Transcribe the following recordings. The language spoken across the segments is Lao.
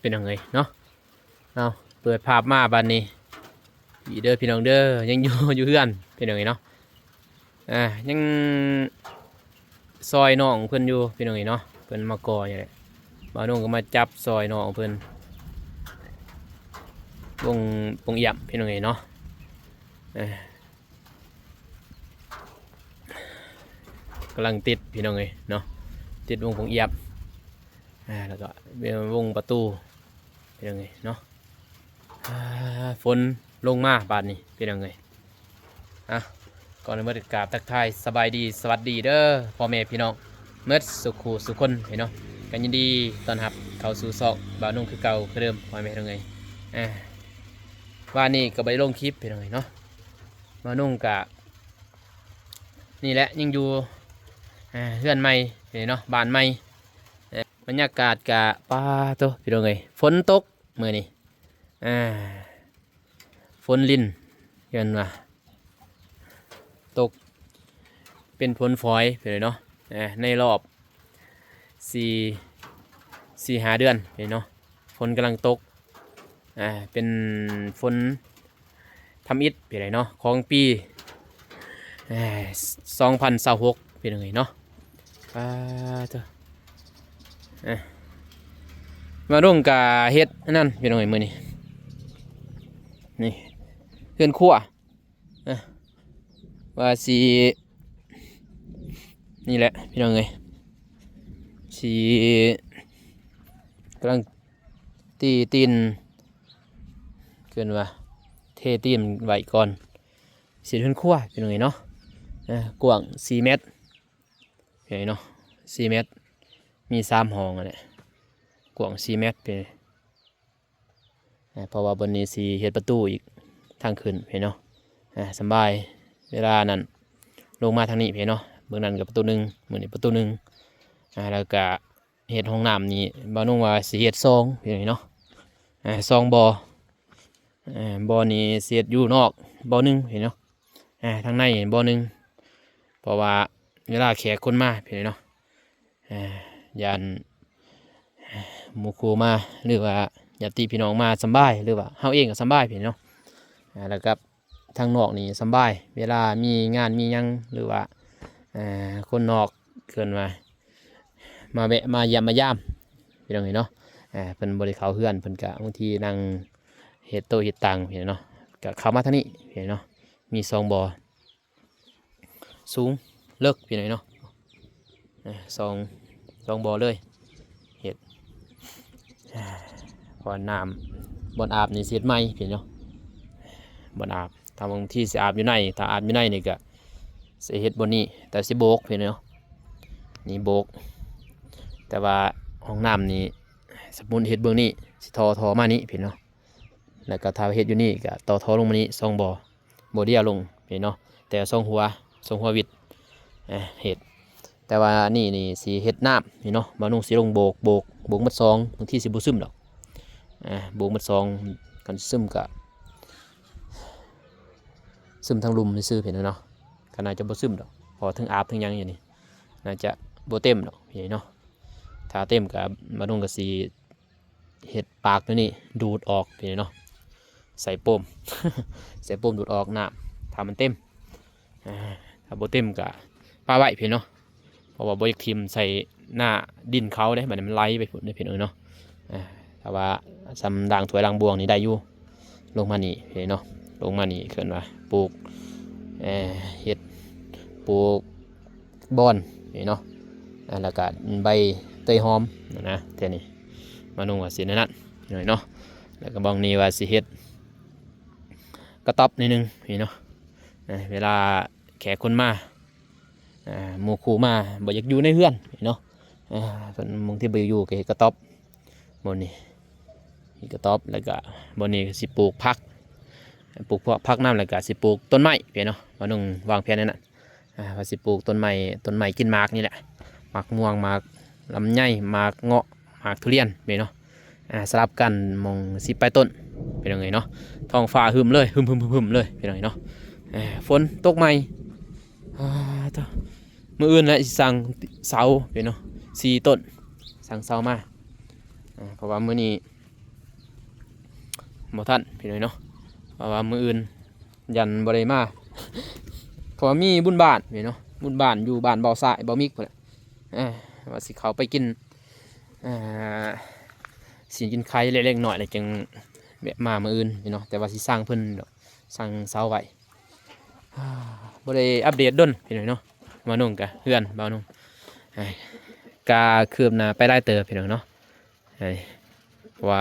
ພີ່ນ້ອງເອີຍເນາະ. ເອົາ ເປີດພາບມາບາດນີ້ ດີເດີພີ່ນ້ອງເດີ ຍັງຢູ່ ຢູ່ເຮືອນພີ່ນ້ອງເອີຍເນາະ. ອ່າ ຍັງຊ່ອຍນ້ອງເພິ່ນຢູ່ພີ່ນ້ອງເອີຍເນາະ ເພິ່ນມາກໍ່ນີ້ແຫຼະ. ບ່າວນຸ່ງກໍມາຈັບຊ່ອຍນ້ອງເພິ່ນ ວົງ ວົງອຽມພີ່ນ້ອງເອີຍເນາະ. ເອີ ກຳລັງຕິດພີ່ນ້ອງເອີຍເນາະ ຕິດວົງປົງອຽບ ອ່າ ແລ້ວກໍວົງປະຕູພີ່ນ້ອງເອີຍເນາະ. ອ່າ ຝົນລົງມາບາດນີ້ພີ່ນ້ອງເອີຍ. ອ່ະ ກ່ອນອື່ນໝົດກະກາບທັກທາຍສະບາຍດີ ສະຫວັດດີເດີພໍ່ແມ່ພີ່ນ້ອງໝົດສູ່ຄູ່ສູ່ຄົນເນາະ. ກໍຍິນດີຕ້ອນຮັບເຂົ້າສູ່ຊ່ອງບ່າວນຸ່ງຄືເກົ່າຄືເດີມ ພໍ່ແມ່ພີ່ນ້ອງເອີຍ. ອ່າ ວານນີ້ກໍບໍ່ໄດ້ລົງຄລິບພີ່ນ້ອງເອີຍເນາະ. ບ່າວນຸ່ງກະ ນີ້ແຫຼະ ຍັງຢູ່ ອ່າ ເຮືອນໃໝ່ເນາະ ບ້ານໃໝ່. ບັນຍາກາດກະ ປາໂຕ ພີ່ນ້ອງເອີຍ ຝົນຕົກມື້ນີ້ ອ່າ ຝົນລິນ ເອີ້ນວ່າຕົກເປັນຝົນຝອຍພີ່ນ້ອງເນາະ. ໃນລອບສີ່ ສີ່ຫ້າເດືອນພີ່ນ້ອງເນາະ ຝົນກຳລັງຕົກ ອ່າ ເປັນຝົນ ທຳອິດພີ່ນ້ອງເນາະ ຂອງປີ ເອີ ສອງພັນຊາວຫົກພີ່ນ້ອງເອີຍເນາະ. ປາໂຕ ເອີ ມາລົງກະເຮັດອັນນັ້ນພີ່ນ້ອງເອີຍ ມື້ນີ້ ນີ້ເຮືອນຄົວ ເອີ ວ່າຊິ ນີ້ແຫຼະພີ່ນ້ອງເອີຍ ຊິກຳລັງຕີຕີນ ເອີ້ນວ່າເທຕີນໄວ້ກ່ອນ ຊິເຮັດເຮືອນຄົວພີ່ນ້ອງເອີຍເນາະ. ເອີ ກວ້າງສີ່ແມັດພີ່ນ້ອງເນາະ ສີ່ແມັດ ມີສາມຫ້ອງຫັ້ນແຫຼະ ກວ້າງສີ່ແມັດພີ່ ເພາະວ່າບ່ອນນີ້ຊິເຮັດປະຕູອີກທາງຂຶ້ນພີ່ນ້ອງເນາະ. ສຳບາຍ ເວລານັ້ນລົງມາທາງນີ້ພີ່ນ້ອງເນາະ ເບື້ອງນັ້ນກໍປະຕູໜຶ່ງ ມື້ນີ້ປະຕູໜຶ່ງ ແລ້ວກະ ເຮັດຫ້ອງນ້ຳນີ້ ບ່າວນຸ່ງວ່າຊິເຮັດສອງພີ່ນ້ອງເນາະ ເອີ ສອງບໍ່ ເອີ ບໍ່ນີ້ຊິເຮັດຢູ່ນອກບໍ່ໜຶ່ງພີ່ນ້ອງເນາະ ເອີ ທາງໃນບໍ່ໜຶ່ງ ເພາະວ່າເວລາແຂກຄົນມາພີ່ນ້ອງເນາະ ເອີ ຢ້ານໝູ່ຄູ່ມາ ຫຼືວ່າຍາດຕິພີ່ນ້ອງມາສຳບາຍ ຫຼືວ່າເຮົາເອງກໍສຳບາຍພີ່ນ້ອງເນາະ ເອີ ແລ້ວກໍ ທາງນອກນີ້ສຳບາຍ ເວລາມີງານມີຫຍັງ ຫຼືວ່າ ເອີ ຄົນນອກເອີ້ນວ່າມາແວະມາຢ້ຽມມາຢາມພີ່ນ້ອງເອີຍເນາະ ເອີ ເພິ່ນບໍ່ໄດ້ເຂົ້າເຮືອນ ເພິ່ນກະບາງທີນັ່ງເຮັດໂຕະເຮັດຕັ່ງພີ່ນ້ອງເນາະ ກະເຂົ້າມາທາງນີ້ພີ່ນ້ອງເນາະ. ມີສອງບໍ່ ສູງເລິກພີ່ນ້ອງເນາະ ເອີ ສອງ ສອງບໍ່ເລີຍ ເຮັດ ເພາະວ່ານ້ຳ ບ່ອນອາບນີ້ຊິເຮັດໃໝ່ພີ່ນ້ອງເນາະ ບ່ອນອາບ ຖ້າບາງທີຊິອາບຢູ່ໃນ ຖ້າອາບຢູ່ໃນນີ້ກະຊິເຮັດບ່ອນນີ້ ແຕ່ຊິໂບກພີ່ນ້ອງເນາະ ນີ້ໂບກ ແຕ່ວ່າຫ້ອງນ້ຳນີ້ ສົມມຸດເຮັດເບື້ອງນີ້ ຊິຕໍ່ທໍ່ມານີ້ພີ່ນ້ອງເນາະ ແລ້ວກໍຖ້າເຮັດຢູ່ນີ້ກໍຕໍ່ທໍ່ລົງມານີ້ສອງບໍ່ ບໍ່ດຽວລົງນີ້ເນາະ ແຕ່ສອງຫົວ ສອງຫົວວິດ ເຮັດ ແຕ່ວ່ານີ້ນີ້ຊິເຮັດນ້ຳນີ້ເນາະ ບ່າວນຸ່ງຊິລົງໂບກ ໂບກ ໂບກໝົດສອງ ບາງທີຊິບໍ່ຊຶມດອກ ໂບກໝົດສອງ ຄັນຊຶມກະຊຶມທາງລຸ່ມຊື່ໆ ເນາະ ກໍໜ້າຈະບໍ່ຊຶມດອກ ເພາະວ່າເທິງອາບເທິງຫຍັງຢູ່ນີ້ ໜ້າຈະບໍ່ເຕັມດອກນີ້ເນາະ ຖ້າເຕັມກະບ່າວນຸ່ງກໍຊິ ເຮັດປາກຕົວນີ້ດູດອອກນີ້ເນາະ ໃສ່ໂປ້ມ ໃສ່ໂປ້ມດູດອອກນ້ຳ ຖ້າມັນເຕັມ ອາ ຖ້າບໍ່ເຕັມກະປະໄວ້ພີ້ເນາະ ເພາະວ່າບໍ່ຢາກຖິ້ມໃສ່ໜ້າດິນເຂົາເດ້ ບາດນີ້ມັນໄຫຼໄປພຸ້ນເດ້ພີ່ນ້ອງເນາະ ອາ ຖ້າວ່າສ່ຳດ່າງຖ້ວຍດ່າງບ່ວງນີ້ໄດ້ຢູ່ ລົງມານີ້ເນາະ ລົງມານີ້ເອີ້ນວ່າປູກ ເຮັດ ປູກ ບອນນີ້ເນາະ ອາ ແລ້ວກະໃບເຕີຍຫອມນະ ແຖວນີ້ ມານຸ່ງວ່າຊິແນວນັ້ນເນາະ ແລ້ວກະບ່ອນນີ້ວ່າຊິເຮັດກະຕ໊ອບໜ້ອຍໜຶ່ງນີ້ເນາະ ເວລາແຂກຄົນມາ ອາ ໝູ່ຄູ່ມາ ບໍ່ຢາກຢູ່ໃນເຮືອນນີ້ເນາະ ອາ ເພິ່ນບາງທີບໍ່ຢາກຢູ່ກະເຮັດກະຕ໊ອບ ບ່ອນນີ້ ເຮັດກະຕ໊ອບ ແລ້ວກະບ່ອນນີ້ກະຊິປູກຜັກ ປູກພວກຜັກນຳ ແລ້ວກະຊິປູກຕົ້ນໄມ້ພີ້ເນາະ ມານຸ່ງວາງແຜນແນວນັ້ນ ອາ ວ່າຊິປູກຕົ້ນໄມ້ ຕົ້ນໄມ້ກິນໝາກນີ້ແຫຼະ ໝາກມ່ວງ ໝາກລຳໄຍ ໝາກເງາະ ໝາກທຸລຽນພີ້ເນາະ ອາ ສະຫຼັບກັນໝ່ອງສິບປາຍຕົ້ນ ພີ່ນ້ອງເອີຍເນາະ ທ້ອງຟ້າຮຶມເລີຍ ຮຶມໆໆເລີຍ ພີ່ນ້ອງເອີຍເນາະ ຝົນຕົກໃໝ່ ອາ ໂທ້ ມື້ອື່ນແຫຼະຊິສັ່ງເສົາພີ້ເນາະ ສີ່ຕົ້ນ ສັ່ງເສົາມາ ອາ ເພາະວ່າມື້ນີ້ ບໍ່ທັນພີ່ນ້ອງເນາະ ເພາະວ່າມື້ອື່ນຢ້ານບໍ່ໄດ້ມາ ເພາະວ່າມີບຸນບ້ານພີ່ນ້ອງເນາະ ບຸນບ້ານຢູ່ບ້ານເບົາຊາຍ ເບົາມິກພຸ້ນແຫຼະ ອ່າ ວ່າຊິເຂົ້າໄປກິນ ອ່າ ຊິກິນໄຂ່ເລັກໆນ້ອຍໆ ແລ້ວຈຶ່ງແວະມາມື້ອື່ນພີ່ນ້ອງເນາະ ແຕ່ວ່າຊິສັ່ງເພິ່ນດອກ ສັ່ງເຊົາໄວ້ ບໍ່ໄດ້ອັບເດດດົນພີ່ນ້ອງເນາະ ບ່າວນົງກະເຮືອນບ່າວນົງ ກະຄືບໜ້າໄປຫຼາຍເຕີບພີ່ນ້ອງເນາະ ເອີ ເພາະວ່າ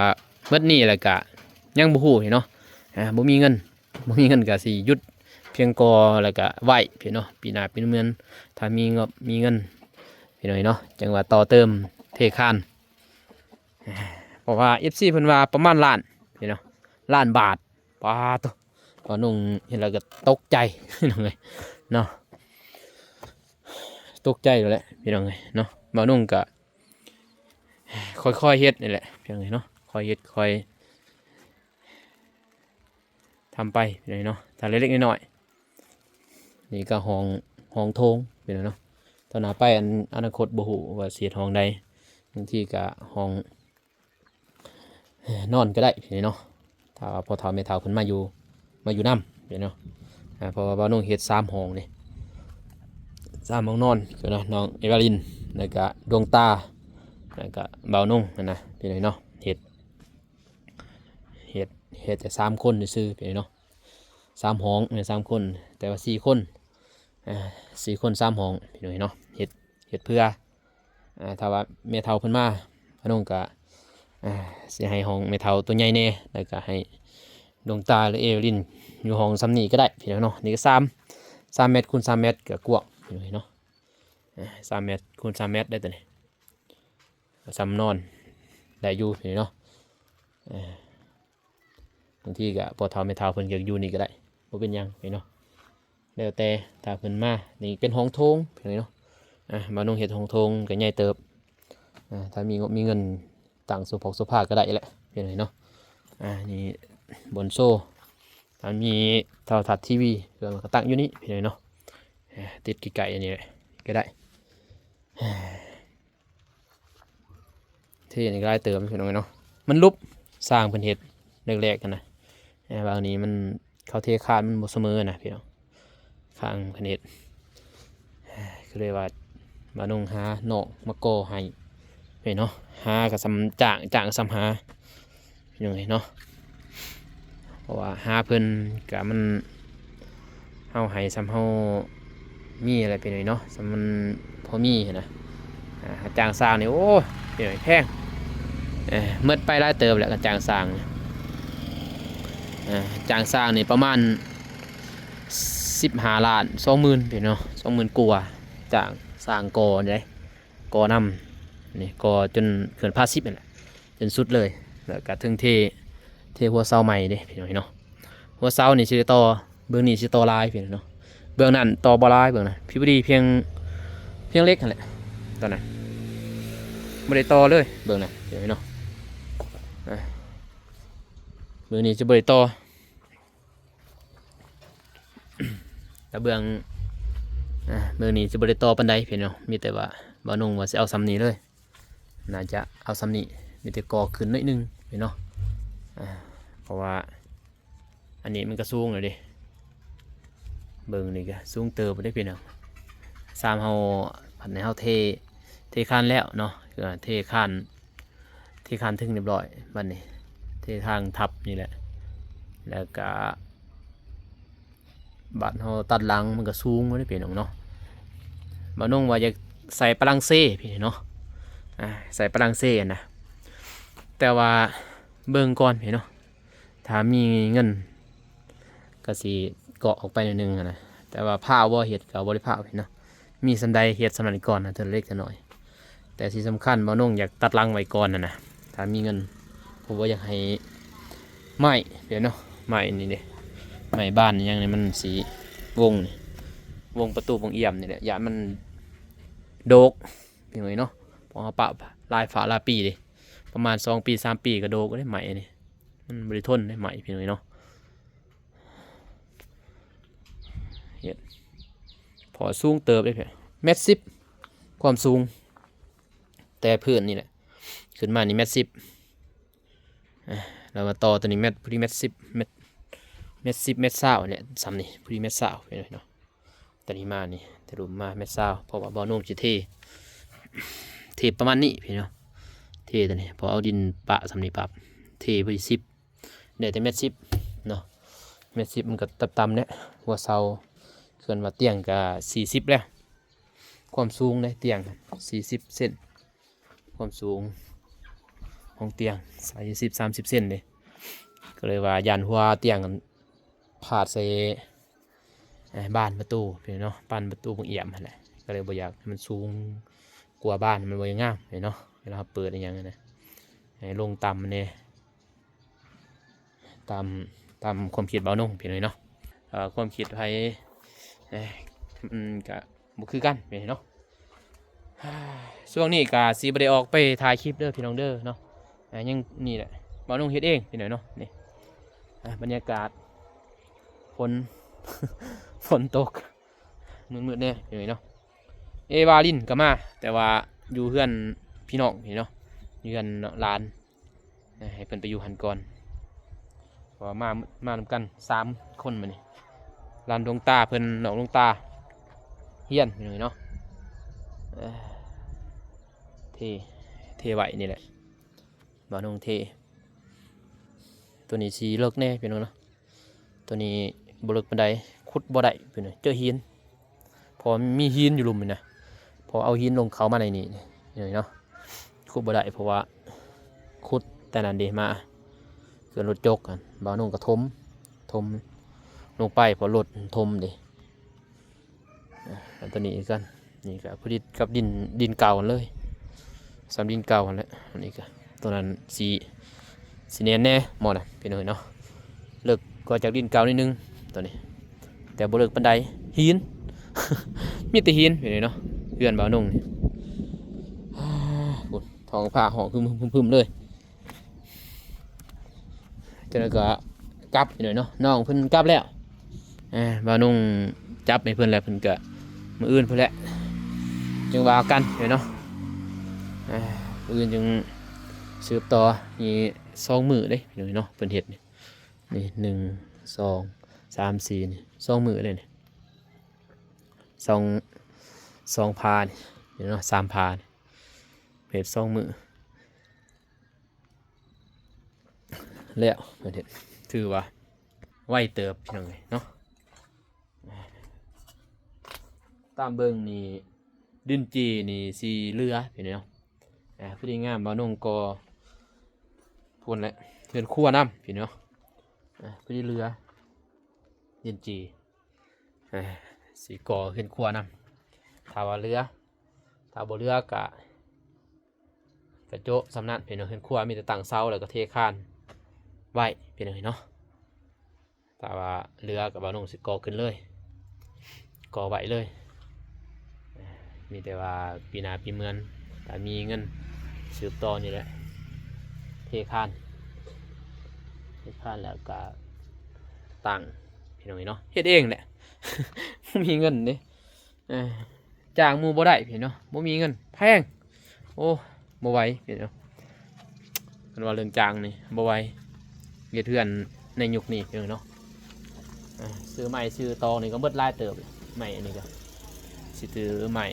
ໝົດໜີ້ແລ້ວກະຍັງບໍ່ຮູ້ພີ່ນ້ອງເນາະ ອ່າ ບໍ່ມີເງິນ ບໍ່ມີເງິນກະຊິຢຸດພຽງພໍ ແລ້ວກະໄວ້ພີ່ນ້ອງເນາະ ປີໜ້າປີເມືອນ ຖ້າມີງົບມີເງິນພີ່ນ້ອງເນາະ ຈັ່ງວ່າຕໍ່ເຕີມເທຄານ ເພາະວ່າເອັຟຊີເພິ່ນວ່າປະມານລ້ານພີ່ນ້ອງເນາະ ລ້ານບາດ ປາໂຕ ບ່າວນົງເຫັນແລ້ວກໍຕົກໃຈພີ່ນ້ອງເອີຍເນາະ ຕົກໃຈໂລດແຫຼະພີ່ນ້ອງເອີຍເນາະ ບ່າວນົງກໍຄ່ອຍໆເຮັດນີ້ແຫຼະພີ່ນ້ອງເອີຍເນາະ ຄ່ອຍເຮັດຄ່ອຍທຳໄປພີ່ນ້ອງເອີຍເນາະ ທາງເລັກໆນ້ອຍໆ ນີ້ກໍຫ້ອງ ຫ້ອງໂຖງພີ່ນ້ອງເນາະ ຕໍ່ໜ້າໄປອັນ ອະນາຄົດບໍ່ຮູ້ວ່າຊິເຮັດຫ້ອງໃດ ບາງທີກໍຫ້ອງ ນອນກໍໄດ້ພີ່ນ້ອງເນາະ ຖ້າວ່າພໍ່ເຖົ້າແມ່ເຖົ້າເພິ່ນມາຢູ່ ມາຢູ່ນຳພີ່ນ້ອງເນາະ ອ່າ ເພາະວ່າບ່າວນົງເຮັດສາມຫ້ອງນີ້ ສາມຫ້ອງນອນ ຄືນ້ອງເອວາລິນ ແລ້ວກະດວງຕາ ແລ້ວກະບ່າວນົງຫັ້ນນະພີ່ນ້ອງເນາະ ເຮັດ ເຮັດ ເຮັດແຕ່ສາມຄົນຊື່ໆພີ່ນ້ອງເນາະ ສາມຫ້ອງ ເອີ ສາມຄົນ ແຕ່ວ່າສີ່ຄົນ ອ່າ ສີ່ຄົນສາມຫ້ອງພີ່ນ້ອງເນາະ ເຮັດ ເຮັດເພື່ອ ອ່າ ຖ້າວ່າແມ່ເຖົ້າເພິ່ນມາ ອານົງກະ ອ່າ ຊິໃຫ້ຫ້ອງແມ່ເຖົ້າໂຕໃຫຍ່ແດ່ ແລ້ວກະໃຫ້ດວງຕາ ຫຼື ເອວລິນ ຢູ່ຫ້ອງສ່ຳນີ້ກໍໄດ້ພີ່ນ້ອງເນາະ ນີ້ກໍສາມ ສາມແມັດຄູນສາມແມັດກໍກວ້າງພີ່ນ້ອງເນາະ ອ່າ ສາມແມັດຄູນສາມແມັດໄດ້ໂຕນີ້ ກໍສ່ຳນອນໄດ້ຢູ່ພີ່ນ້ອງເນາະ ອ່າ ບາງທີກໍພໍ່ເຖົ້າແມ່ເຖົ້າເພິ່ນກໍຢູ່ນີ້ກໍໄດ້ ບໍ່ເປັນຫຍັງພີ່ນ້ອງເນາະ ແລ້ວແຕ່ ຖ້າເພິ່ນມາ ນີ້ເປັນຫ້ອງໂຖງພີ່ນ້ອງເນາະ ອ່າ ບ່າວນົງເຮັດຫ້ອງໂຖງກໍໃຫຍ່ເຕີບ ອ່າ ຖ້າມີງົບມີເງິນຕັ້ງໂຊຟອກໂຊຟາກໍໄດ້ແຫຼະພີ່ນ້ອງເນາະ ອ່າ ນີ້ບ່ອນໂຊ ຖ້າມີໂທລະທັດທີວີ ເຄື່ອງກໍຕັ້ງຢູ່ນີ້ພີ່ນ້ອງເນາະ ອ່າ ຕິດໃກ້ໆອັນນີ້ແຫຼະກໍໄດ້ ເທນີ້ກໍຫຼາຍເຕີບພີ່ນ້ອງເອີຍເນາະ ມັນຫຼຸບ ຊ່າງເພິ່ນເຮັດແລກໆຫັ້ນນະ ແຕ່ວ່າອັນນີ້ມັນ ເຂົາເທຄານມັນບໍ່ສະເໝີນະພີ່ນ້ອງ ຂ້າງເພິ່ນເຮັດ ກໍເລີຍວ່າ ບ່າວນົງຫານອກມາກໍ່ໃຫ້ພີ່ນ້ອງເນາະ ຫາກໍສ່ຳຈ້າງ ຈ້າງກໍສ່ຳຫາ ພີ່ນ້ອງເອີຍເນາະ ເພາະວ່າຫາເພິ່ນກະມັນ ເຮົາໃຫ້ສ່ຳເຮົາມີແຫຼະພີ່ນ້ອງເນາະ ສ່ຳມັນພໍມີຫັ້ນນະ ອ່າ ຈ້າງຊ່າງນີ້ ໂອ້ຍ ພີ່ນ້ອງເອີຍ ແພງ ເອີ ໝົດໄປຫຼາຍເຕີບແຫຼະ ການຈ້າງຊ່າງນີ້ ອ່າ ຈ້າງຊ່າງນີ້ປະມານສິບຫ້າລ້ານສອງໝື່ນພີ່ນ້ອງເນາະ ສອງໝື່ນກວ່າ ຈ້າງຊ່າງກໍ່ນີ້ເດ້ ກໍ່ນຳ ນີ້ກໍ່ຈົນເຂື່ອນພາສິບນີ້ແຫຼະ ຈົນສຸດເລີຍ ແລ້ວກະເຖິງເທ ເທຫົວເສົາໃໝ່ເດ້ພີ່ນ້ອງເນາະ ຫົວເສົານີ້ຊິໄດ້ຕໍ່ ເບື້ອງນີ້ຊິຕໍ່ລາຍພີ່ນ້ອງເນາະ ເບື້ອງນັ້ນຕໍ່ບໍ່ຫຼາຍ ເບື້ອງນັ້ນ ພິວດີພຽງ ພຽງເຫຼັກຫັ້ນແຫຼະ ຕອນນັ້ນ ບໍ່ໄດ້ຕໍ່ເລີຍ ເບື້ອງນັ້ນພີ່ນ້ອງເນາະ ອ່າ ເບື້ອງນີ້ຈະບໍ່ໄດ້ຕໍ່ ແຕ່ເບື້ອງ ອ່າ ເບື້ອງນີ້ຈະບໍ່ໄດ້ຕໍ່ປານໃດພີ່ນ້ອງເນາະ ມີແຕ່ວ່າ ບ່າວນົງວ່າຊິເອົາສ່ຳນີ້ເລີຍ ໜ້າຈະເອົາສ່ຳນີ້ ມີແຕ່ກໍ່ຂຶ້ນໜ້ອຍໜຶ່ງພີ່ນ້ອງເນາະ ອ່າ ເພາະວ່າ ອັນນີ້ມັນກໍສູງແລ້ວເດ້ ເບິ່ງນີ້ກໍສູງເຕີບເດ້ພີ່ນ້ອງ ຊ່າງເຮົາ ບັດນີ້ເຮົາເທ ເທຄານແລ້ວເນາະ ຄືວ່າເທຄານ ເທຄານເທິງຮຽບຮ້ອຍ ບັດນີ້ເທທາງທັບນີ້ແຫຼະ ແລ້ວກະ ບາດເຮົາຕັດຫຼັງມັນກໍສູງເດ້ພີ່ນ້ອງເນາະ ບ່າວນົງວ່າຢາກໃສ່ປະລັງເຊພີ່ນ້ອງເນາະ ອ່າ ໃສ່ປະລັງເຊຫັ້ນນະ ແຕ່ວ່າເບິ່ງກ່ອນພີ່ນ້ອງເນາະ ຖ້າມີເງິນກໍຊິເກາະອອກໄປໜ້ອຍໜຶ່ງຫັ້ນນະ ແຕ່ວ່າພ້າວບໍ່ເຮັດກໍບໍ່ໄດ້ພ້າວພີ່ນ້ອງເນາະ ມີສ່ຳໃດເຮັດສ່ຳນັ້ນກ່ອນນະ ເທື່ອເລັກເທື່ອນ້ອຍ ແຕ່ທີ່ສຳຄັນ ບ່າວນົງຢາກຕັດຫຼັງໄວ້ກ່ອນຫັ້ນນະ ຖ້າມີເງິນ ເພາະວ່າຢາກໃຫ້ໄມ້ ເດ້ເນາະ ໄມ້ນີ້ເດ້ ໄມ້ບານຫຍັງນີ້ ມັນຊິວົງນີ້ ວົງປະຕູວົງອຽມນີ້ແຫຼະ ຢ້ານມັນໂດກ ພີ່ນ້ອງເອີຍເນາະ ເພາະເຮົາປະຫຼາຍຟ້າຫຼາຍປີເດ້ ປະມານສອງປີສາມປີກໍໂດກເດ້ ໄມ້ນີ້ ມັນບໍ່ໄດ້ທົນເດ້ ໄມ້ ພີ່ນ້ອງເອີຍເນາະ ເຮັດ ເພາະວ່າສູງເຕີບເດ້ ແມັດສິບ ຄວາມສູງ ແຕ່ພື້ນນີ້ແຫຼະ ຂຶ້ນມານີ້ແມັດສິບ ອ່າ ລະມາຕໍ່ໂຕນີ້ແມັດ ພໍດີແມັດສິບ ແມັດ ແມັດສິບ ແມັດຊາວແຫຼະ ຊ່ຳນີ້ ພໍດີແມັດຊາວ ເຫັນເນາະ. ຕອນນີ້ມານີ້ ທະລຸມາແມັດຊາວ ເພາະວ່າບ່າວນົງຊິເທ ເທປະມານນີ້ພີ່ນ້ອງ ເທໂຕນີ້ ເພາະເອົາດິນປະຊ່ຳນີ້ປັບ ເທພໍດີສິບ ໄດ້ແຕ່ແມັດສິບເນາະ ແມັດສິບມັນກໍຕ່ຳໆແຫຼະ ຫົວເສົາ ສ່ວນວ່າຕຽງກໍສີ່ສິບແລ້ວ ຄວາມສູງເດ້ຕຽງສີ່ສິບເຊັນ ຄວາມສູງຂອງຕຽງສີ່ສິບ ສາມສິບເຊັນເດ້ ກໍເລີຍວ່າຢ້ານຫົວຕຽງພາດໃສ່ ເອີ ບານປະຕູພີ່ນ້ອງເນາະ ບານປະຕູບັກອຽມຫັ້ນແຫຼະ ກໍເລີຍບໍ່ຢາກໃຫ້ມັນສູງກວ່າບານ ມັນບໍ່ງາມພີ່ນ້ອງເນາະ ເວລາເຮົາເປີດອີ່ຫຍັງຫັ້ນນະ ໃຫ້ລົງຕ່ຳແດ່ ຕາມ ຕາມຄວາມຄິດບ່າວນົງພີ່ນ້ອງເນາະ ເອີ ຄວາມຄິດໃຜ ເອີ ມັນກະບໍ່ຄືກັນພີ່ນ້ອງເນາະ. ຊ່ວງນີ້ກະຊິບໍ່ໄດ້ອອກໄປຖ່າຍຄລິບເດີພີ່ນ້ອງເດີເນາະ ເອີ ຍັງນີ້ແຫຼະ ບ່າວນົງເຮັດເອງພີ່ນ້ອງເນາະ ນີ້ ເອີ ບັນຍາກາດ ຝົນ ຝົນຕົກ ມືດໆແດ່ພີ່ນ້ອງເນາະ ເອ ວາລິນກໍມາ ແຕ່ວ່າຢູ່ເຮືອນພີ່ນ້ອງພີ່ນ້ອງເນາະ ຢູ່ເຮືອນຫຼານ ໃຫ້ເພິ່ນໄປຢູ່ຫັ້ນກ່ອນ ເພາະວ່າມາ ມານຳກັນສາມຄົນມື້ນີ້ ຫຼານດວງຕາເພິ່ນ ນ້ອງດວງຕາຮຽນພີ່ນ້ອງເນາະ ເອີ ເທ ເທໄວ້ນີ້ແຫຼະ ບ່າວນົງເທ ໂຕນີ້ຊິເລິກແດ່ພີ່ນ້ອງເນາະ ໂຕນີ້ບໍ່ເລິກປານໃດ ຂຸດບໍ່ໄດ້ພີ່ນ້ອງ ເຈີຫີນ ເພາະມີຫີນຢູ່ລຸ່ມນີ້ນະ ເພາະເອົາຫີນລົງເຂົ້າມາໃນນີ້ ນີ້ເນາະ ຂຸດບໍ່ໄດ້ ເພາະວ່າຂຸດແຕ່ນັ້ນເດ້ ມາເຄື່ອນລົດຈົກ ບ່າວນົງກໍຖົມ ຖົມລົງໄປ ເພາະລົດຖົມເດ້ ອາ ອັນໂຕນີ້ຄືກັນ ນີ້ກໍພໍດີກັບດິນ ດິນເກົ່າຫັ້ນເລີຍ ສ່ຳດິນເກົ່າຫັ້ນແຫຼະ ອັນນີ້ກໍ ໂຕນັ້ນຊິ ຊິແໜ້ນແດ່ໝໍ້ນະ ພີ່ນ້ອງເອີຍເນາະ ເລິກກວ່າຈາກດິນເກົ່າໜ້ອຍໜຶ່ງໂຕນີ້ ແຕ່ບໍ່ເລິກປານໃດ ຫີນ ມີແຕ່ຫີນພີ່ນ້ອງເນາະ ເຮືອນບ່າວນົງນີ້ ພຸ້ນ ທ້ອງຟ້າຮ້ອງຮຶມໆໆເລີຍ. ຈັ່ງໃດກໍກັບພີ່ນ້ອງເນາະ ນ້ອງເພິ່ນກັບແລ້ວ ອ່າ ບ່າວນົງຈັບໃຫ້ເພິ່ນແລ້ວ ເພິ່ນກໍມື້ອື່ນພຸ້ນແຫຼະ ຈຶ່ງວ່າກັນເນາະ ອ່າ ມື້ອື່ນຈຶ່ງສືບຕໍ່ ນີ້ສອງມື້ເດ້ພີ່ນ້ອງເນາະ ເພິ່ນເຮັດນີ້ ນີ້ໜຶ່ງ ສອງ ສາມ ສີ່ ນີ້ສອງມື້ເດ້ນີ້ ສອງ ສອງພານີ້ເນາະ ສາມພານີ້ ເຮັດສອງມື້ ແລ້ວ ຖືວ່າໄວເຕີບພີ່ນ້ອງເອີຍເນາະ ຕາມເບິ່ງນີ້ ດິນຈີ່ນີ້ຊິເຫຼືອພີ່ນ້ອງເນາະ ອ່າ ພໍດີງາມ ບ່າວນົງກໍພຸ້ນແຫຼະ ເຮືອນຄົວນຳພີ່ນ້ອງເນາະ ອ່າ ພໍດີເຫຼືອດິນຈີ່ ອ່າ ຊິກໍ່ເຮືອນຄົວນຳ ຖ້າວ່າເຫຼືອ ຖ້າບໍ່ເຫຼືອກະ ກະໂຈະສ່ຳນັ້ນພີ່ນ້ອງ ເຮືອນຄົວມີແຕ່ຕັ້ງເສົາ ແລ້ວກໍເທຄານໄວ້ພີ່ນ້ອງເນາະ ຖ້າວ່າເຫຼືອກໍບ່າວນົງຊິກໍ່ຂຶ້ນເລີຍ ກໍ່ໄວ້ເລີຍ ມີແຕ່ວ່າປີໜ້າປີເມືອນ ຖ້າມີເງິນສືບຕໍ່ນີ້ແຫຼະ ເທຄານ ເທຄານແລ້ວກະຕັ້ງພີ່ນ້ອງເນາະ ເຮັດເອງແຫຼະ ບໍ່ມີເງິນເດ້ ເອີ ຈ້າງໝູ່ບໍ່ໄດ້ພີ່ນ້ອງເນາະ ບໍ່ມີເງິນ ແພງ ໂອ້ ບໍ່ໄຫວພີ່ນ້ອງເນາະ ຄັນວ່າເລື່ອງຈ້າງນີ້ບໍ່ໄຫວ ເຮັດເຮືອນໃນຍຸກນີ້ພີ່ນ້ອງເນາະ ອ່າ ຊື້ໄມ້ຊື້ຕອກນີ້ກໍເບິດຫຼາຍເຕີບ ໄມ້ອັນນີ້ກໍ ຊິຖືໄມ້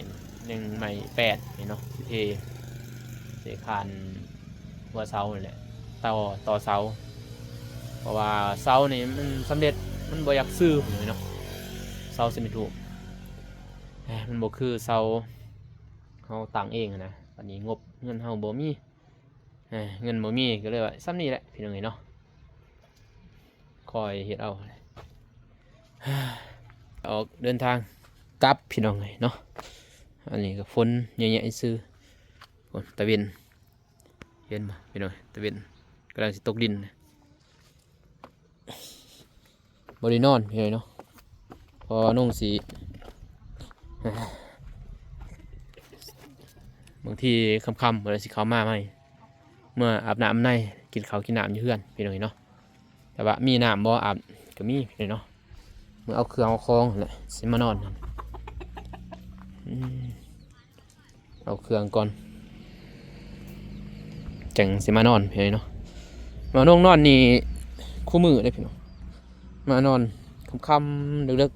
ຍັງໄມ້ແປ້ນນີ້ເນາະ ຊິເທ ຊິຄານຫົວເສົານີ້ແຫຼະ ຕໍ່ ຕໍ່ເສົາ ເພາະວ່າເສົານີ້ມັນສຳເລັດ ມັນບໍ່ຢາກຊື່ເນາະ ເສົາຊິເມັດຮູບ ມັນບໍ່ຄືເສົາເຮົາຕັ້ງເອງຫັ້ນນະ ບັດນີ້ງົບເງິນເຮົາບໍ່ມີ ເອີ ເງິນບໍ່ມີ ກໍເລີຍວ່າສ່ຳນີ້ແຫຼະພີ່ນ້ອງເອີຍເນາະ ຄ່ອຍເຮັດເອົາ ອອກເດີນທາງກັບພີ່ນ້ອງເອີຍເນາະ ອັນນີ້ກໍຝົນເຍາະແຍະຊື່ ຝົນຕາເວັນ ເຫັນບໍ່ພີ່ນ້ອງ ຕາເວັນກຳລັງຊິຕົກດິນ ບໍ່ໄດ້ນອນພີ່ນ້ອງເນາະ ເພາະວ່ານ້ອງຊິ ບາງທີຄ່ຳໆ ເພິ່ນຊິເຂົ້າມາໃໝ່ ເມືອອາບນ້ຳອາບໃນ ກິນເຂົ້າກິນນ້ຳຢູ່ເຮືອນພີ່ນ້ອງເນາະ ແຕ່ວ່າມີນ້ຳບໍ່ອາບກໍມີພີ່ນ້ອງເນາະ ເມືອເອົາເຄື່ອງເອົາຂອງຫັ້ນແຫຼະ ຊິມານອນ ອືມ ເອົາເຄື່ອງກ່ອນ ຈັ່ງຊິມານອນພີ່ນ້ອງເນາະ ມານອນ ນອນນີ້ຄູ່ມື້ເດ້ພີ່ນ້ອງ ມານອນຄ່ຳໆ ເລິກ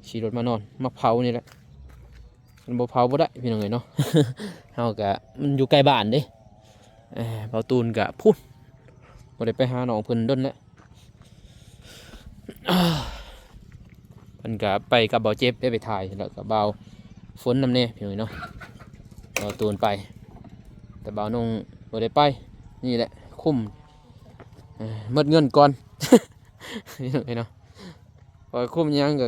ໆ ຂີ່ລົດມານອນ ມາເຜົານີ້ແຫຼະ ມັນບໍ່ເຜົາບໍ່ໄດ້ພີ່ນ້ອງເອີຍເນາະ ເຮົາກະ ມັນຢູ່ໃກ້ບ້ານເດ້ ເອີ ເບົາຕູນກະພຸ້ນ ບໍ່ໄດ້ໄປຫານ້ອງເພິ່ນດົນແລ້ວ ເພິ່ນກະໄປກັບເບົາເຈັບໄດ້ໄປຖ່າຍ ແລ້ວກະເບົາຝົນນຳແດ່ພີ່ນ້ອງເນາະ ເບົາຕູນໄປ ແຕ່ເບົານົງບໍ່ໄດ້ໄປ ນີ້ແຫຼະຄຸ້ມ ເອີ ໝົດເງິນກ່ອນ ພີ່ນ້ອງເອີຍເນາະ ຂ້ອຍຄຸ້ມຫຍັງກະ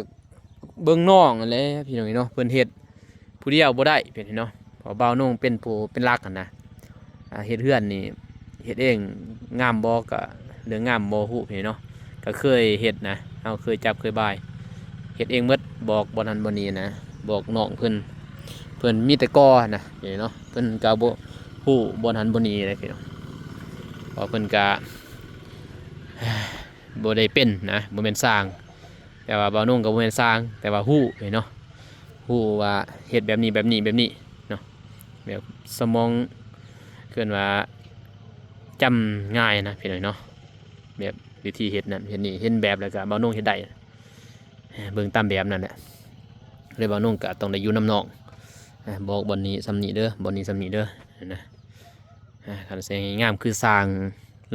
ເບິ່ງນ້ອງຫັ້ນແຫຼະພີ່ນ້ອງເອີຍເນາະ ເພິ່ນເຮັດຜູ້ດຽວບໍ່ໄດ້ພີ່ນ້ອງເອີຍເນາະ ເພາະເບົານົງເປັນຜູ້ເປັນຫຼັກຫັ້ນນະ ອ່າ ເຮັດເຮືອນນີ້ ເຮັດເອງງາມບໍ່ ກະເລື່ອງງາມບໍ່ຮູ້ພີ່ນ້ອງເນາະ ກະເຄີຍເຮັດນະ ເຮົາເຄີຍຈັບເຄີຍບາຍ ເຮັດເອງໝົດ ບອກບ່ອນຫັ້ນບ່ອນນີ້ນະ ບອກນ້ອງເພິ່ນ ເພິ່ນມີແຕ່ກໍ່ນະພີ່ນ້ອງເນາະ ເພິ່ນກະບໍ່ຮູ້ບ່ອນຫັ້ນບ່ອນນີ້ເດ້ພີ່ນ້ອງ ເພາະເພິ່ນກະ ບໍ່ໄດ້ເປັນນະ ບໍ່ແມ່ນຊ່າງ ແຕ່ວ່າເບົານົງກໍບໍ່ແມ່ນຊ່າງ ແຕ່ວ່າຮູ້ເນາະ ຮູ້ວ່າເຮັດແບບນີ້ ແບບນີ້ ແບບນີ້ເນາະ ແບບສະໝອງ ເອີ້ນວ່າຈຳງ່າຍນະພີ່ນ້ອງເນາະ ແບບວິທີເຮັດນັ້ນເຮັດນີ້ ເຫັນແບບແລ້ວກໍເບົານົງເຮັດໄດ້ ເບິ່ງຕາມແບບນັ້ນແຫຼະ ເລີຍເບົານົງກໍຕ້ອງໄດ້ຢູ່ນຳນ້ອງ ບອກບ່ອນນີ້ຊ່ຳນີ້ເດີ ບ່ອນນີ້ຊ່ຳນີ້ເດີນະ ອ່າ ຄັນຊິໃຫ້ງາມຄືຊ່າງ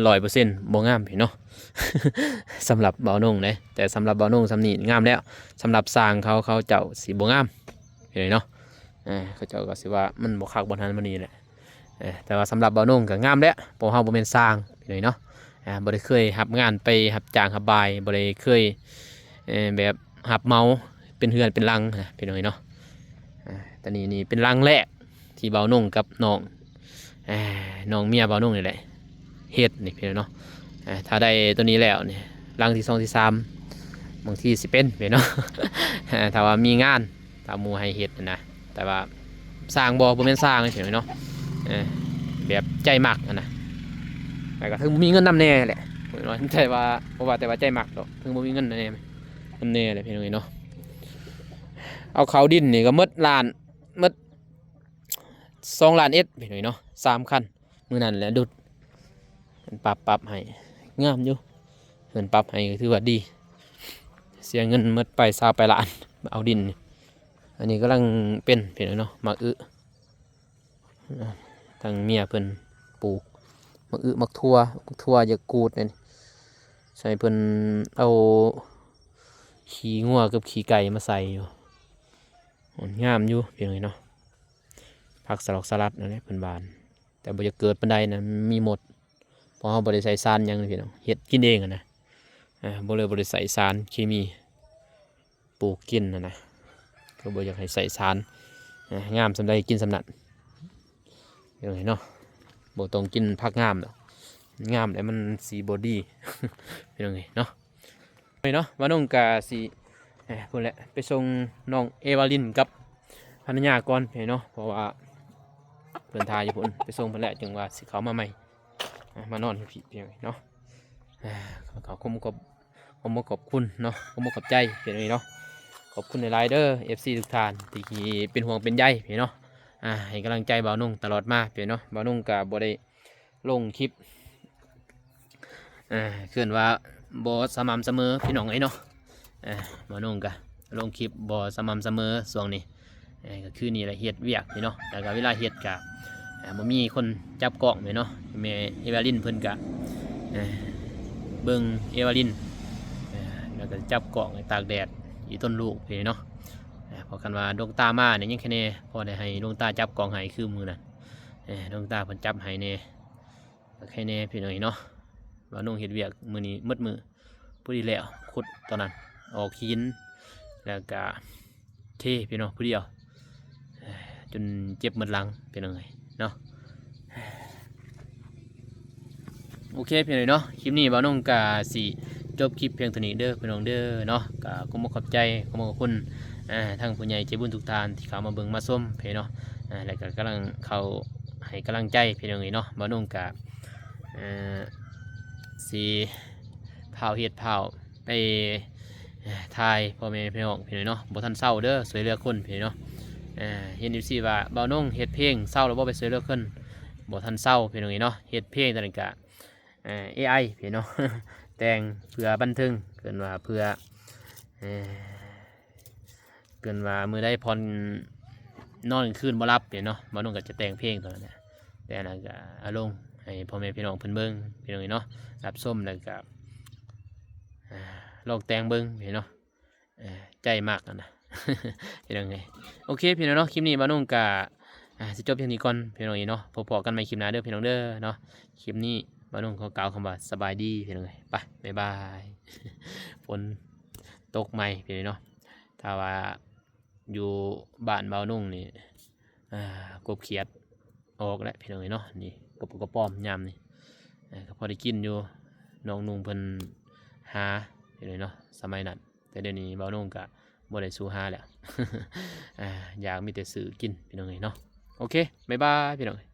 ຮ້ອຍເປີເຊັນບໍ່ງາມພີ່ນ້ອງເນາະ ສຳລັບເບົານົງເດ້ ແຕ່ສຳລັບເບົານົງຊ່ຳນີ້ງາມແລ້ວ ສຳລັບຊ່າງເຂົາ ເຂົາເຈົ້າຊິບໍ່ງາມພີ່ນ້ອງເນາະ ເອີ ເຂົາເຈົ້າກໍຊິວ່າມັນບໍ່ຄັກບ່ອນຫັ້ນບ່ອນນີ້ແຫຼະ ເອີ ແຕ່ວ່າສຳລັບເບົານົງກໍງາມແລ້ວ ເພາະເຮົາບໍ່ແມ່ນຊ່າງພີ່ນ້ອງເນາະ ອ່າ ບໍ່ໄດ້ເຄີຍຮັບງານໄປຮັບຈ້າງຮັບບາຍ ບໍ່ໄດ້ເຄີຍ ເອີ ແບບຮັບເໝົາເປັນເຮືອນເປັນຫຼັງນະພີ່ນ້ອງເນາະ ອ່າ ຕອນນີ້ນີ້ເປັນຫຼັງແລກ ທີ່ເບົານົງກັບນ້ອງ ເອີ ນ້ອງເມຍເບົານົງນີ້ແຫຼະ ເຮັດນີ້ພີ່ນ້ອງເນາະ ເອີ ຖ້າໄດ້ໂຕນີ້ແລ້ວນີ້ ຫຼັງທີສອງທີສາມ ບາງທີຊິເປັນພີ່ນ້ອງເນາະ ເອີ ຖ້າວ່າມີງານ ຕາມໝູ່ໃຫ້ເຮັດນະ ແຕ່ວ່າຊ່າງບໍ່ ບໍ່ແມ່ນຊ່າງພີ່ນ້ອງເນາະ ເອີ ແບບໃຈມັກຫັ້ນນະ ແລ້ວກໍເຖິງບໍ່ມີເງິນນຳແດ່ແຫຼະ ແຕ່ວ່າ ບໍ່ວ່າແຕ່ວ່າໃຈມັກດອກ ເຖິງບໍ່ມີເງິນນຳແດ່ ນຳແດ່ແຫຼະພີ່ນ້ອງເອີຍເນາະ ເອົາເຂົ້າດິນນີ້ກໍໝົດລ້ານ ໝົດ ສອງລ້ານເອັດພີ່ນ້ອງເນາະ ສາມຄັນ ມື້ນັ້ນແຫຼະດຸດ ເພິ່ນປັບ ປັບໃຫ້ ງາມຢູ່ ເພິ່ນປັບໃຫ້ກໍຖືວ່າດີ ເສຍເງິນໝົດໄປຊາວປາຍລ້ານ ເອົາດິນນີ້ ອັນນີ້ກຳລັງເປັນພີ່ນ້ອງເນາະ ໝາກອຶ ທາງເມຍເພິ່ນປູກ ໝາກອຶ ໝາກຖົ່ວ ໝາກຖົ່ວຢາກກູດນີ້ ໃສ່ເພິ່ນເອົາຂີ້ງົວກັບຂີ້ໄກ່ມາໃສ່ຢູ່ ງາມຢູ່ພີ່ນ້ອງເອີຍເນາະ ຜັກສະຫຼອກສະຫຼັດນັ້ນແຫຼະເພິ່ນຫວ່ານ ແຕ່ບໍ່ຢາກເກີດປານໃດນະ ມີມົດ ເພາະເຮົາບໍ່ໄດ້ໃສ່ສານຫຍັງພີ່ນ້ອງ ເຮັດກິນເອງຫັ້ນນະ ເອີ ບໍ່ເລີຍ ບໍ່ໄດ້ໃສ່ສານເຄມີ ປູກກິນຫັ້ນນະ ກໍບໍ່ຢາກໃຫ້ໃສ່ສານ ເອີ ງາມສ່ຳໃດກິນສ່ຳນັ້ນ ພີ່ນ້ອງເອີຍເນາະ ບໍ່ຕ້ອງກິນຜັກງາມດອກ ງາມແລ້ວມັນຊິບໍ່ດີ ພີ່ນ້ອງເອີຍເນາະ ເນາະ ບ່າວນົງກະຊິ ເອີ ພຸ້ນແຫຼະ ໄປສົ່ງນ້ອງເອວາລິນກັບພັນລະຍາກ່ອນເນາະ ເພາະວ່າເພິ່ນຖ້າຢູ່ພຸ້ນ ໄປສົ່ງເພິ່ນແລ້ວຈຶ່ງວ່າຊິເຂົ້າມາໃໝ່ ອ່າ ມານອນຢູ່ພີ້ພີ່ນ້ອງເນາະ ເອີ ຂໍຂອບ ຂໍຂອບ ຂອບຄຸນເນາະ ຂໍຂອບໃຈພີ່ນ້ອງເນາະ ຂອບຄຸນຫຼາຍໆເດີ ເອັຟຊີທຸກທ່ານ ທີ່ເປັນຫ່ວງເປັນໃຍພີ່ນ້ອງເນາະ ອ່າ ໃຫ້ກຳລັງໃຈບ່າວນົງຕະຫຼອດມາພີ່ນ້ອງເນາະ ບ່າວນົງກະບໍ່ໄດ້ ລົງຄລິບ ເອີ ເອີ້ນວ່າບໍ່ສະໝ່ຳສະເໝີພີ່ນ້ອງເອີຍເນາະ ເອີ ບ່າວນົງກະລົງຄລິບບໍ່ສະໝ່ຳສະເໝີຊ່ວງນີ້ ເອີ ກໍຄືນີ້ແຫຼະເຮັດວຽກພີ່ນ້ອງເນາະ ແລ້ວກໍເວລາເຮັດກະ ເອີ ບໍ່ມີຄົນຈັບກ້ອງແມ່ນເນາະ ແມ່ເອວາລິນເພິ່ນກະ ເອີ ເບິ່ງເອວາລິນ ເອີ ແລ້ວກໍຈັບກ້ອງໃຫ້ຕາກແດດອີ່ຕົນລູກພີ່ນ້ອງເນາະ ເອີ ເພາະຄັນວ່າດວງຕາມານີ້ຍັງແຄ່ແນ່ ພໍໄດ້ໃຫ້ດວງຕາຈັບກ້ອງໃຫ້ຄືມື້ນັ້ນ ເອີ ດວງຕາເພິ່ນຈັບໃຫ້ແນ່ ກໍໃຄແນ່ພີ່ນ້ອງເນາະ ບ່າວນົງເຮັດວຽກມື້ນີ້ໝົດມື້ ພໍດີແລ້ວ ຂຸດຕອນນັ້ນ ອອກຫີນ ແລ້ວກະເທພີ່ນ້ອງ ຜູ້ດຽວ ຈົນເຈັບໝົດຫຼັງພີ່ນ້ອງເອີຍເນາະ ໂອເຄພີ່ນ້ອງເນາະ ຄລິບນີ້ບ່າວນົງກະຊິຈົບຄລິບພຽງເທົ່ານີ້ເດີພີ່ນ້ອງເດີເນາະ ກະຂໍຂອບໃຈ ຂໍຂອບຄຸນ ອ່າ ທັງຜູ້ໃຫຍ່ໃຈບຸນທຸກທ່ານທີ່ເຂົ້າມາເບິ່ງມາຊົມພີ່ນ້ອງເນາະ ອ່າ ແລ້ວກະກຳລັງເຂົ້າໃຫ້ກຳລັງໃຈພີ່ນ້ອງເອີຍເນາະ ບ່າວນົງກະ ເອີ ຊິພ້າວເຮັດພ້າວໄປຖ່າຍພໍ່ແມ່ພີ່ນ້ອງພີ່ນ້ອງເນາະ ບໍ່ທັນເຊົາເດີ ຊ່ວຍເຫຼືອຄົນພີ່ນ້ອງເນາະ ເອີ ເຫັນເອັຟຊີວ່າ ບ່າວນົງເຮັດເພງເຊົາແລ້ວບໍ່ ໄປຊ່ວຍເຫຼືອຄົນ ບໍ່ທັນເຊົາພີ່ນ້ອງເອີຍເນາະ ເຮັດເພງຕອນນັ້ນກະ ເອີ ເອໄອ ພີ່ເນາະ ແຕ່ງເພື່ອບັນເທີງ ເອີ້ນວ່າເພື່ອ ເອີ ເອີ້ນວ່າມື້ໃດຜ່ອນ ນອນກາງຄືນບໍ່ຫຼັບນີ້ເນາະ ບ່າວນຸ່ງກໍຈະແຕ່ງເພງຕົວນັ້ນແຫຼະ ແຕ່ອັນນັ້ນກໍເອົາລົງໃຫ້ພໍ່ແມ່ພີ່ນ້ອງເພິ່ນເບິ່ງ ພີ່ນ້ອງເອີຍເນາະ ຮັບຊົມ ແລ້ວກໍ ອ່າ ລອງແຕ່ງເບິ່ງ ພີ່ນ້ອງເນາະ ເອີ ໃຈມັກຫັ້ນນະ ພີ່ນ້ອງເອີຍ. ໂອເຄ ພີ່ນ້ອງເນາະ ຄລິບນີ້ບ່າວນຸ່ງກະ ອ່າ ຊິຈົບພຽງນີ້ກ່ອນ ພີ່ນ້ອງເອີຍເນາະ ພົບພໍ້ກັນໃໝ່ຄລິບໜ້າເດີ ພີ່ນ້ອງເດີເນາະ. ຄລິບນີ້ບ່າວນຸ່ງຂໍກ່າວຄຳວ່າສະບາຍດີ ພີ່ນ້ອງເອີຍ ໄປ ບາຍບາຍ. ຝົນຕົກໃໝ່ ພີ່ນ້ອງເນາະ ຖ້າວ່າຢູ່ບ້ານບ່າວນຸ່ງນີ້ ອ່າ ກົບຂຽດອອກແລ້ວ ພີ່ນ້ອງເອີຍເນາະ ນີ້ ກະປຸກກະປອມຍາມນີ້ ເອີ ກໍພໍໄດ້ກິນຢູ່ ນ້ອງນຸ່ງເພິ່ນຫາ ພີ່ນ້ອງເນາະ ສະໄໝນັ້ນ ແຕ່ດຽວນີ້ບ່າວນຸ່ງກະບໍ່ໄດ້ສູ່ຫາແລ້ວ ອ່າ ຢາກມີແຕ່ຊື້ກິນ ພີ່ນ້ອງເອີຍເນາະ. ໂອເຄ ບາຍບາຍ ພີ່ນ້ອງເອີຍ.